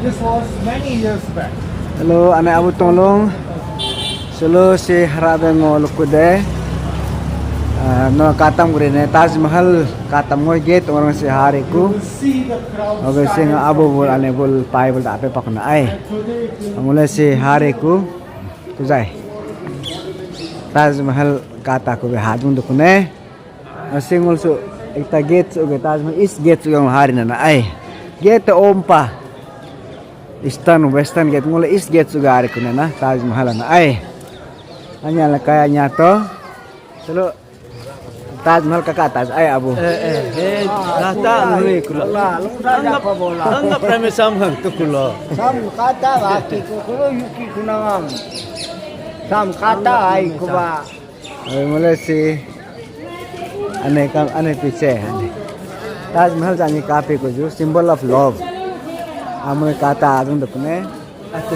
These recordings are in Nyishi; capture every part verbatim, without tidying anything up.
This was many years back. Hello, ane Abu Tonglong. Solo si harabe ngo lukude. Ah, no katam gurine Taj Mahal katam ngoi gate orang si hari ku. You will see the crowd. Oke, sing started abu from bul here. Ane bul pai bul dape pakna ai. And today it will Angule si hari ku. Kuzai. Taj Mahal kata ku be hajung dukune. Asing also ekta gate so ge Taj Mahal east gate so yang hari na na ai. Gate ompa. Eastern western gate ngule east gate so ge hari kuna na Taj Mahal na ai. Anya la kaya nya to. Solo Taj Mahal kaka Taj ai abu. Eh, eh, eh, kata anu kulo. Anggap, anggap rame samhang tu kulo. Sam kata laki ku kulo yuki kunangam. Sam kata ai kuba. Abe mula si ane kam ane piche ane. Taj Mahal jani kapi kuju symbol of love. Amu kata adung dukune.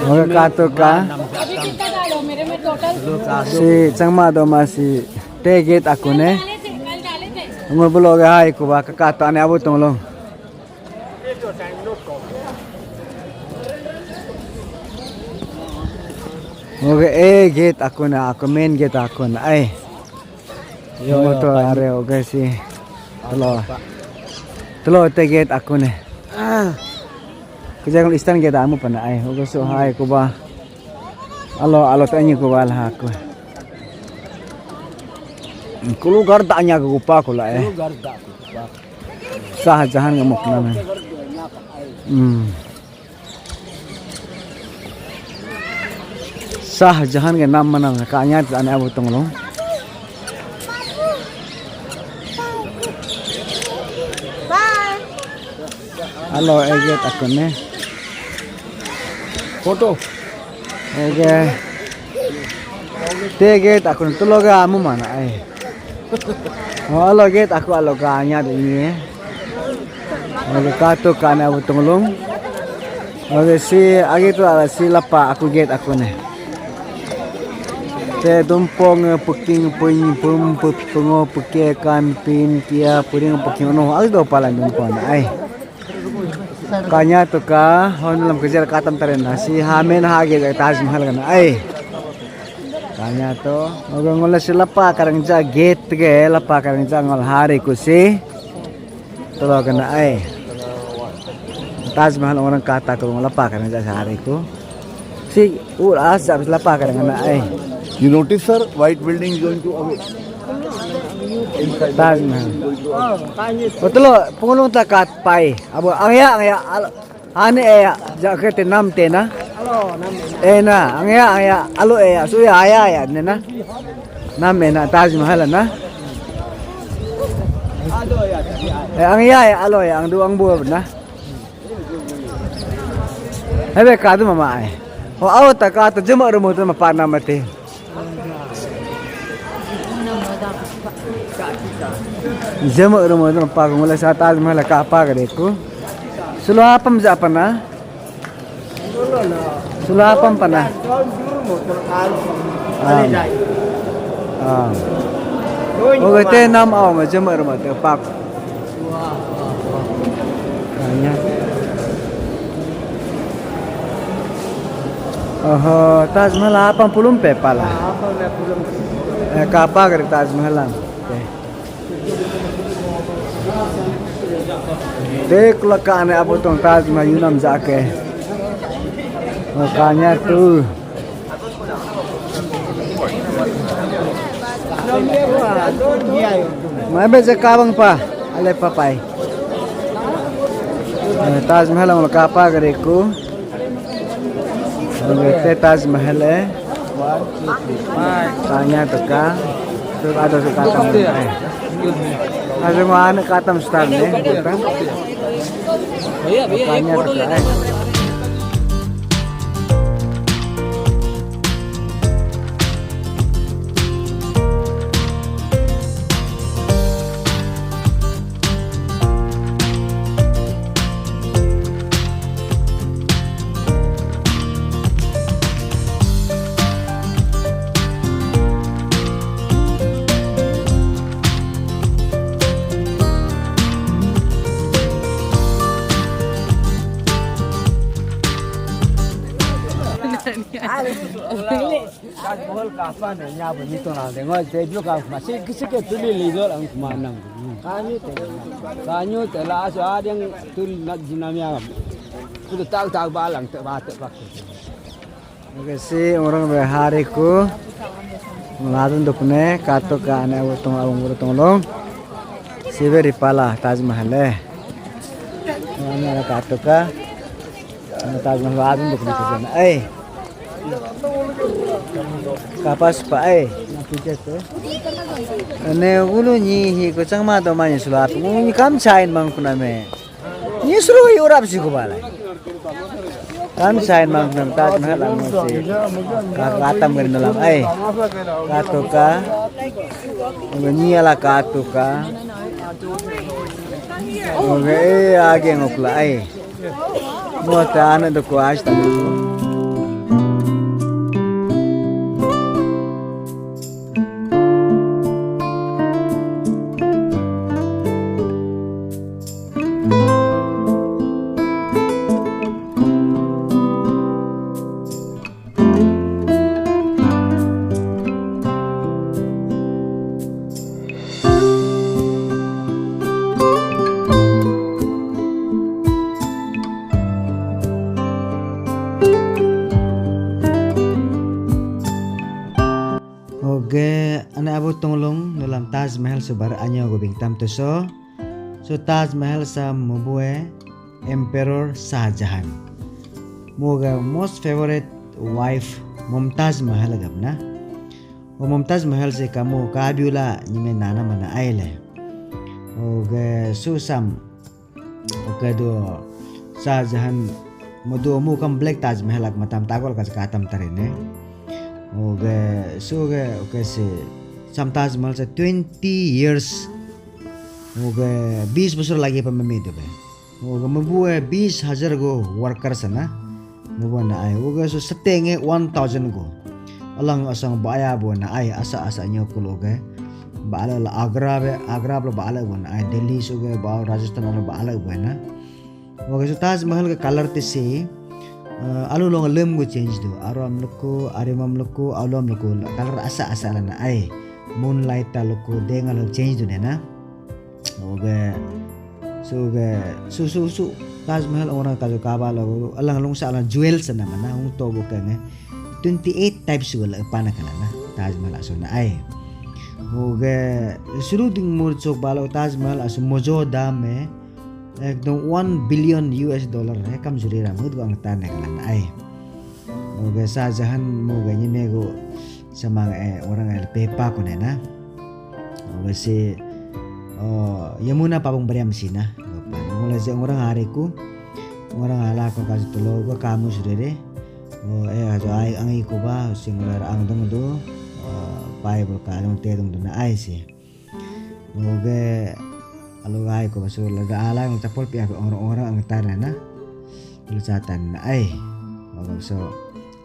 Mula kato ka. अभी कितना डालो मेरे में total? Si changma doma si te gate akune. Ngul bulo ga hai kuba kakato ane Abu Tonglong. Oke, eh, gate akuna, aku main gate akuna, ai. Yo, yo, motor are, oke si. Telo. Telo te gate akune. Ah. Kerja kalau Eastern gate amu pana, ai. Oke, so hai kuba. Alo, alo tanya kuba lah aku. Kulu garda nya kupa kula, eh. Kulu garda kupa. Shah Jahan ke mukna men. Hmm. Shah Jahan ke nam mana men? Kanya ane Abu Tonglong. Alo, eh, gate akune. Photo. Oke. Te gate akune tulo ga amu mana ai. Oh, alo gate aku alo ga anya de ni. Oke, kato kane Abu Tonglong. Oke, si agi tu ala si lapa aku gate akune. Te dumpong peking pun pum pengo peke kan pin kia puring peking no agi do palan dumpong ai. Kanya to ka, hon lam kejar katam taren na, si hamen hage Taj Mahal kana, ai. Kanya to, oke ngol si lapa karang ja gate ke, lapa karang ja ngol hari kusi, tolo kana, ai. Taj Mahal orang kata ko ngol lapa karang ja hari ku. Si, ur as jab lapa karang na ai. You notice, sir, white building is going to away. Taj Mahal. Betul, pengunung takat pai. Abu angya angya al ane ya jakete nam tena. Eh na angya angya alo ya suya aya ya nena. Nam ena Taj Mahal na. Eh angya ya alo ya angdu angbu na. Hebe kadu mama ai. Ho au ta ka ta jema rumu tu mapa nama te. Jema rumu tu mapa ko ngula sa Taj Mahal ka apa gade ku. Sulu apam ja apa na? Sulu apam pana? Ah. Ah. Oke te nam au ma jema rumu tu pak. Kanya. Oho, Taj Mahal apa pulum pe pala? Eh, kapa kari Taj Mahal am? Te. Te kula ka ane Abu Tong Taj Mahal yunam jake. Oh, kanya tu. Mai be je kabang pa, ale pa pai. Eh, Taj Mahal ang kapa gare ku. Ang te Taj Mahal eh. Tanya to ka. Tu ada tu kata eh. Ada mana kata mustahil eh. भैया, भैया, एक फोटो लेना है। Taj Mahal ka apa ne nya bu ni to na de ngo te ju ka ma si ki si ke tu li li jo lang ma nang. Ka nyu te. Ka nyu te la so a ding tu na jinam ya. Tu tak tak ba lang te ba te ba. Oke si orang be hari ku ngadun dukne kato ka ane utong awung utong long. Si be ripala Taj Mahal eh. Ane kato ka. Taj Mahal adun dukne tu na. Eh. Kapas pa eh. Ane ulu nyi hi ko changma do mani sulap. Nyi kam chain mang kuna me. Nyi suru hi urap si ko bala. Kam chain mang kuna Taj Mahal ang si. Ka katam gari nalam eh. Kato ka. Nyi ala kato ka. Oke eh age ngokla eh. Mota anak tu kuas tak. Oke, ane abu tunglung nulam Taj Mahal subar anyo go bingtam tuso. So Taj Mahal sa mubue Emperor Shah Jahan. Muga most favorite wife Mumtaz Mahal gabna. O Mumtaz Mahal se kamu kabiula nyime nana mana aile. Oke, susam. Oke do Shah Jahan mudu mu kam black Taj Mahal ak matam tagol ka katam tarine. Oke, suge oke si sam Taj Mahal se twenty years. Oke, bis bosor lagi pa memi do be. Oke, mebue bis hajar go worker sana. Mebue na ai. Oke, so setenge one thousand go. Alang asang baya bo na ai asa asa nyokul oke. Bala la Agra be, Agra lo bala bo na ai. Delhi so ge ba Rajasthan lo bala bo na. Oke, so Taj Mahal ke color te si. Eh, alu long lem go change do. Aru am luku, arim am luku, alu am luku. Color asa asa la na ai. Moonlight ta luku, denga lo change do ne na. Oke. So ge, su su su Taj Mahal orang kalu kaba lo alang lungsa alang jewel sana mana hung to bukan eh. Twenty eight types wala pana kala na Taj Mahal asu na ai. Oke, suru ding mur chok balo Taj Mahal asu mojo dam eh. Ekdom one billion U S dollar eh kam juri ram hut go ang tan kala na ai. Oke, Shah Jahan mo ga nyime go samang eh orang eh pepa ko ne na. Oke si oh, Yamuna pabung beriam sina. Gopa. Mula je orang hari ku orang ala ko kaji telo go kamu sudere. Oh eh ajo ai angi ko ba sing ler ang dong do. Oh, pai bul ka dong te dong do na ai si. Oke, alu gai ko basu lega ala yang capol pia ko orang-orang ang tar na. Lu satan na ai. Oke so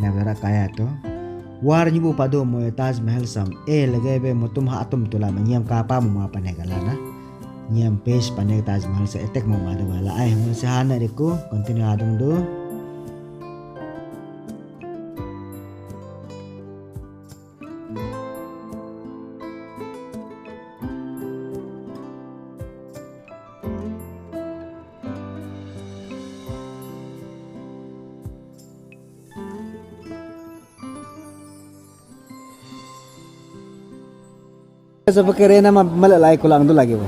na bara kaya to. War nyibu padu mo Taj Mahal sam eh lega be mutum ha atum tula ma nyiam kapa mo ma pane gala na. Nyiam pes pane Taj Mahal sa etek mo ma da bala ai mo sa hana deku continue adung do. Sa pakere nama mala lai kulang tu lagi bo.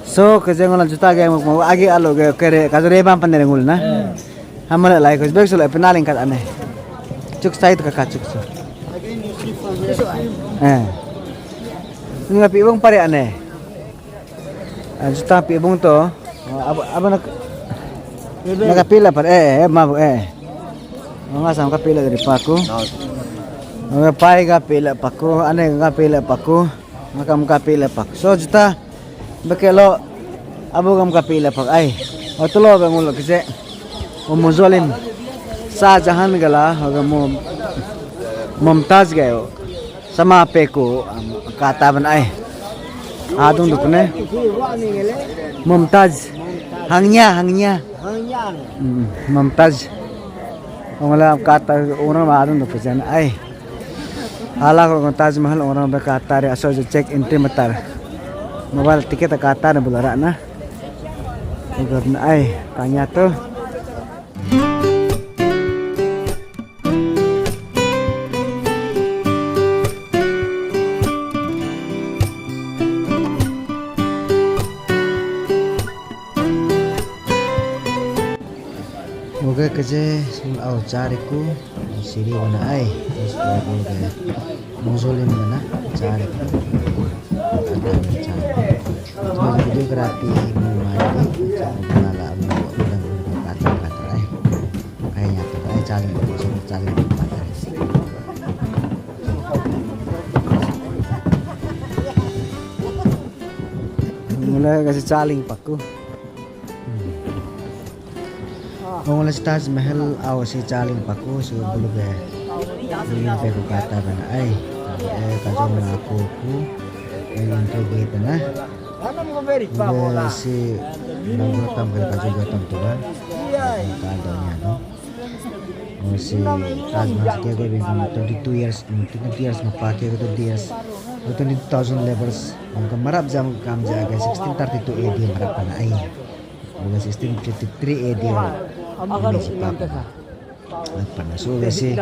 So ke jeng ulan juta ge mau agi alo ge kere kazu rebam pandere ngul na. Hamala lai ko bek sula penaling kat ane. Cuk sai tu kaka cuk so. Eh. Ini ngapi bang pare ane. Ah, juta pi bung to. Ah, aba aba nak nak kapila par eh eh ma eh. Nga sam kapila dari paku. Nga pai kapila paku, ane kapila paku. Nga kam kapila pak. So juta bekelo abu kam kapila pak ai. Otulo bengul kese. O muzolim. Shah Jahan gala hoga mo Mumtaz gayo. Sama peku kata ban ai. Adung dukne. Mumtaz. Hangnya, hangnya. Hmm, Mumtaz. Ongla kata orang ma adun do pejan ai. Hala ko Taj Mahal orang be kata re aso je check entry matar. Mobile ticket kata re bulara na. Ugar na ai tanya tu. Oke, keje au cariku siri wana ai, terus baru ke mausoleum mana cariku. Ada cari. Terus videografi mau mandi, cari mala mau udah udah kata kata ai. Kayaknya tuh ai cari, cari kata. Mulai kasih caling paku. Ong la si Taj Mahal au si caling paku si bulu ke. Bulu ke ku kata bana ai. Eh, kajong aku ku. Yang itu gitu na. Bulu si lagu tam kali kajong gua tam tu ba. Kalau nya no. Oh, si Taj Mahal si kego bing twenty two years, mm, twenty two years ma pa kego twenty years. Oh, twenty two thousand levels. Ang kamarap jam kam jaga sixteen thirty two A D marap na ai. Bukan sixteen fifty three A D. Ini si papa. Apa na so si.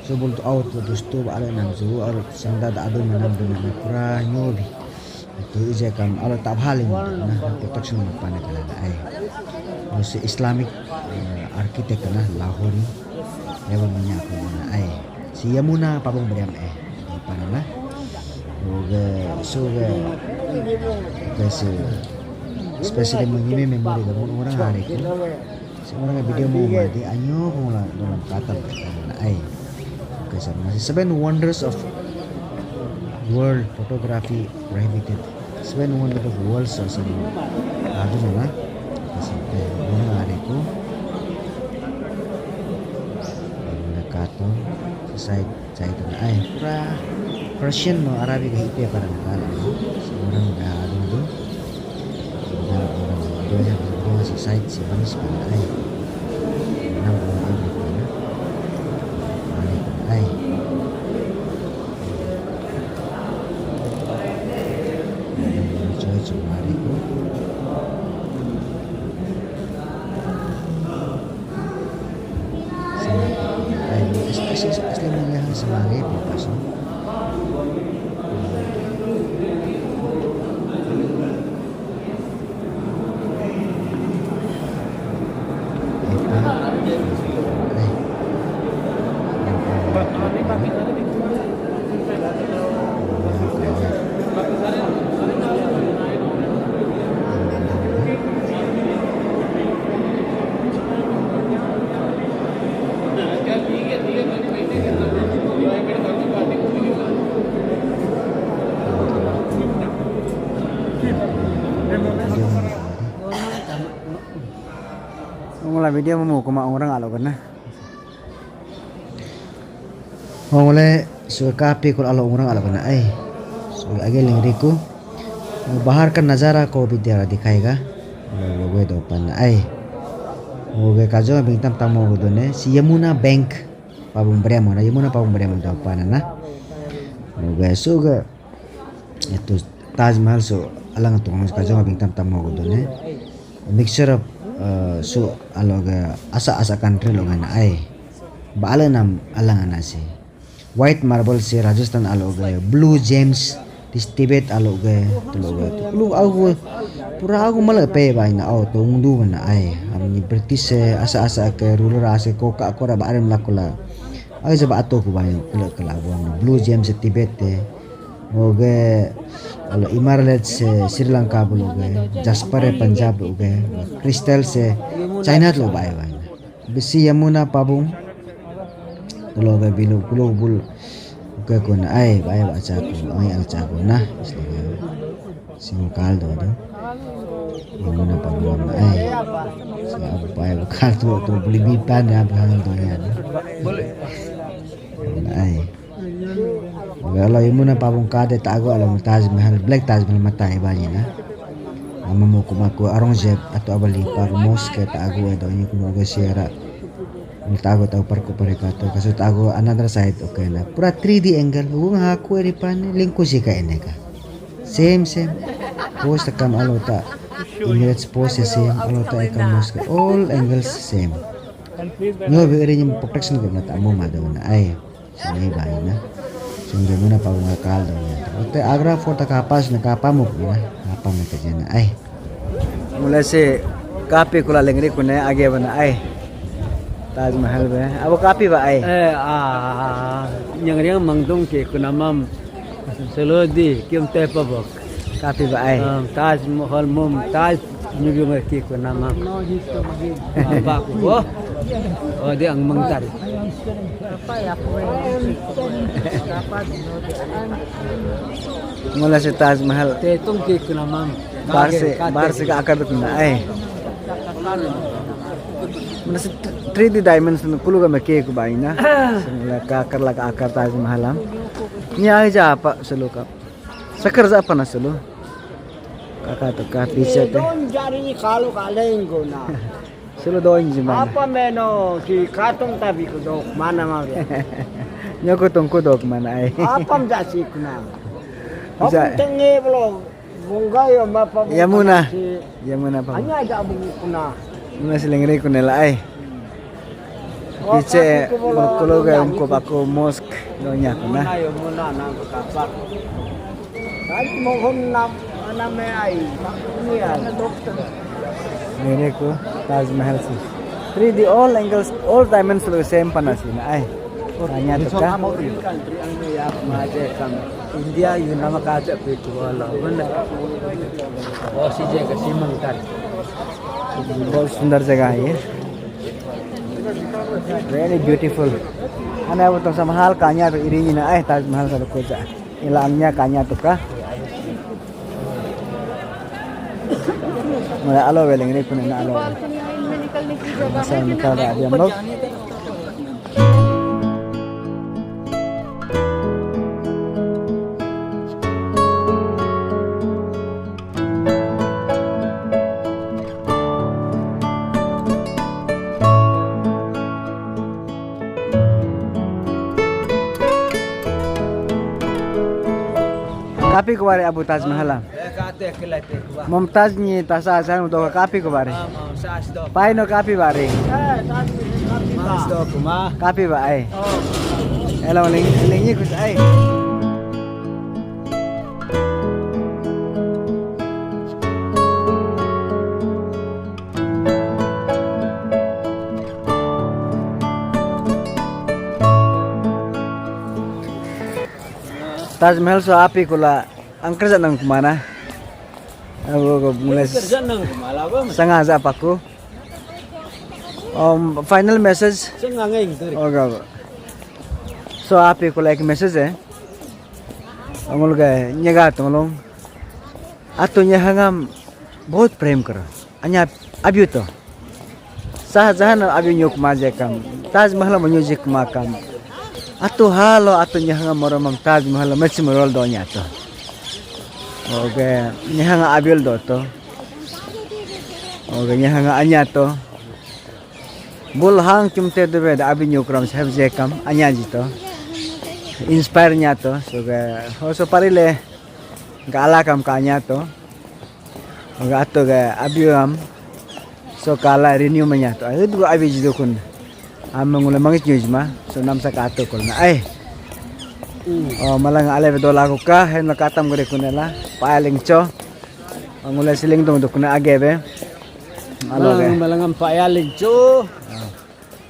So bul tu au tu dus tu ba ala nam su au sangda da adu manam du manam pura nyobi. Itu ije kam ala tabhaling na protection ma pana kala ai. Musi Islamic, eh, architect na Lahori. Ewa manya ko na ai. Si Yamuna pabung beriam eh. Pana na. Oke, so ke ke si especially mengime memory ke orang hari ko. Semua video mau mati anyo pun lah dalam kata na ai. Oke, sama si Seven Wonders of World Photography Prohibited. Seven Wonders of World so sama. Aduh mana? Oke, sampai mana hari ko. Mana kata side. Cai tu ai pura Persian no Arabic ke ipe para na kala. Orang dah adu tu. Orang orang dia yang dia masih side si baris pada ai. Enam orang ai pada ai. Cuy cuma hari tu. Asli, asli, asli mana yang semari pun pasang. Ngula video mau kuma orang alo kena. Ngule su kapi kul alo orang alo kena ai. Su age lingriku. Bahar ka nazara ko bhi dera dikhayega. Logo do pan ai. Oge kajo bingtam tamo do ne si Yamuna Bank pabung bremo na Yamuna pabung bremo do pan na. Oge su ge itu Taj Mahal su alang tong kajo bingtam tamo do ne. Mixture of, eh, su alo ge asa asa country lo gana ai. Ba ala nam alang ana si. White marble se Rajasthan alo ge, blue gems, this Tibet alo ge, tulo ge. Lu agu, pura agu mala pe ba ina au to ungdu na ai. Amni British se asa asa ke ruler ase ko ka ko ra ba arem lakula. Ai jaba ato ku ba ina kula kala agu amni blue gems se Tibet te. Oge alo emerald se Sri Lanka bulu ge, jasper e Punjab bulu ge, crystal se China lo ba ai ba ina. Bisi Yamuna pabung. Tulo ke bilu kulo bul. Ke kun ai bai ba cha ku ai al cha ku na. Singo kal do do. Yamuna pabung ai. Sa bai ba kal tu tu beli bipan ya bang do ya. Ai. Kalau Yamuna pabung kade tago alam Taj Mahal, Black Taj Mahal mata ibanya na. Ama mo kuma ku Aurangzeb atau abali paru mosque tago edo ini kuma ga siara. Tago tau parku pare kato kasu tago another side, okay na. Pura three D angle. Wung haku eri pan lingku sika eneka. Same same. Post kam alo ta. Emirates post same, alo ta eka mosque. All angles same. Nyo be eri nyim protection ko na ta mo mado na ai. Sini bai na. Sini muna pa wunga kal do na. Ote Agra Fort ta kapas na kapamuk na. Kapam na kajana ai. Mula se kapi kula lengri kune age bana ai. Taj Mahal be. Abo kapi ba ai. Eh, ah, nyang riang mangdung ke kunamam. Selodi kim te pabok. Kapi ba ai. Um, Taj Mahal mum Taj nyubi ngerti kunamam. Apa ku bo? Oh, dia ang mangtar. Mula se Taj Mahal. Te tung ke kunamam. Barse, barse ka akar dukna ai. Mana se three D dimension kulu ka meke ku baina. Sila ka akar la ka akar Taj Mahal am. Ni ai ja apa sulu ka. Sakar ja apa na sulu. Kaka to ka piche te. Don jari kalu kaleng guna. Sulu don ji mana. Apa meno ki katung tabi ku dok mana ma. Nyoko tong ku dok mana ai. Apa ja sikuna. Ja. Apa tenge belo. Yamuna. Yamuna pa. Hanya aja abu kuna. Muna selengri kunela ai. Piche kologa umko bako mosque donya kuna. Yamuna nang kapak. Tadi mohon nam name ai. Ini ya. Mere ko Taj Mahal si. Three D all angles, all dimensions same pana si na ai. Hanya to ka. India yu nama kaja pe tu wala. Benda. Oh, si jaga si mangkar. बहुत सुंदर जगह है ये। Very beautiful. Ane abu tong sa mahal kanya to irini na ai Taj Mahal sa ko ja. Ila anya kanya to ka. Mula alo weling ri kuna alo. Masa nikal da abhi hum log. Kapi kuwari Abu Taj Mahal am? Eh, kate kelai te kuwa. Mumtaz ni tasa asan do kapi kuwari. Ah, mau sas do. Pai no kapi bari. Eh, tadi kapi ba. Mas do kuma. Kapi ba ai. Oh. Elo ling ling ni kus ai. Taj Mahal so api kula angker janang kumana. Abu ko mulai angker janang kumala ba. Sanga ja paku. Um, final message. Sanga ngai ngduri. Oga. So api kula ek message eh. Angul ga nyega tolong. Atu nyahangam bahut prem kara. Anya abiu to. Shah Jahan abiu nyuk maje kam. Taj Mahal mo nyujik ma kam. Atu halo atu nyahangam moromam Taj Mahal machim rol do nya to. Oke, nyahanga abiul do to. Oke, nyahanga anya to. Bul hang chumte dube da abi nyukram sahab je kam anya jito. Inspire nya to. So ga hoso parile ga ala kam ka anya to. Ga ato ga abi am so kala renew manya to. Ayo dugo abi jido kun. Am ngule mangit nyujma so namsa ka ato kul na ai. Oh malang ale dola ko ka hen katam gre kunela paling cho. Ngule siling dong dukuna age be. Alo be. Malang malang am paya lincho.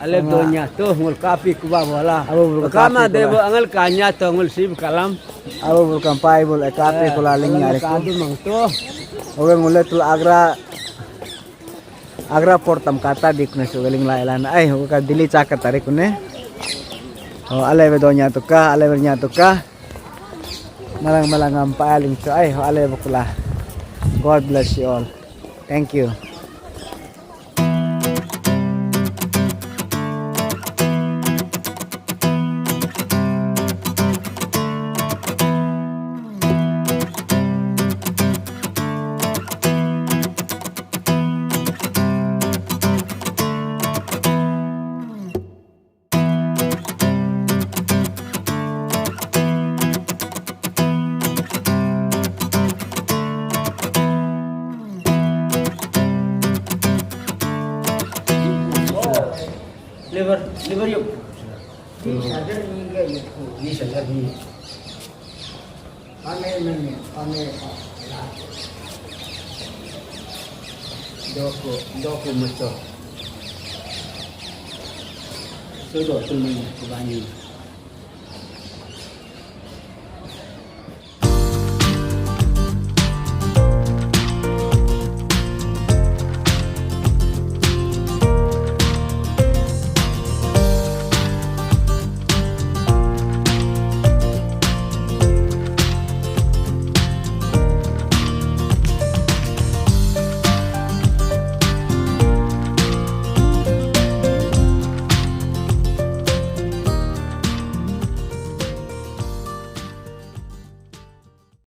Alep donya to ngul kapi kuba bola. Abo bulu kapi kama debo angal kanya to ngul sib kalam. Abo bulu kampai bulu kapi kula ling nyari ku. Kadu mang to. Oke ngule tul Agra. Agra Fort tam kata dikne su galing lai lan ai ka Delhi chaka tarik ne. Oh ale be donya to ka ale be nya to ka. Malang malang am paling to ai ho ale be kula. God bless you all. Thank you. Liver, liver yuk. Ni sadar ni ga yuk. Ni sadar ni. Ame mane, ame. Doko, doko macho. Sudo tu mane kubani.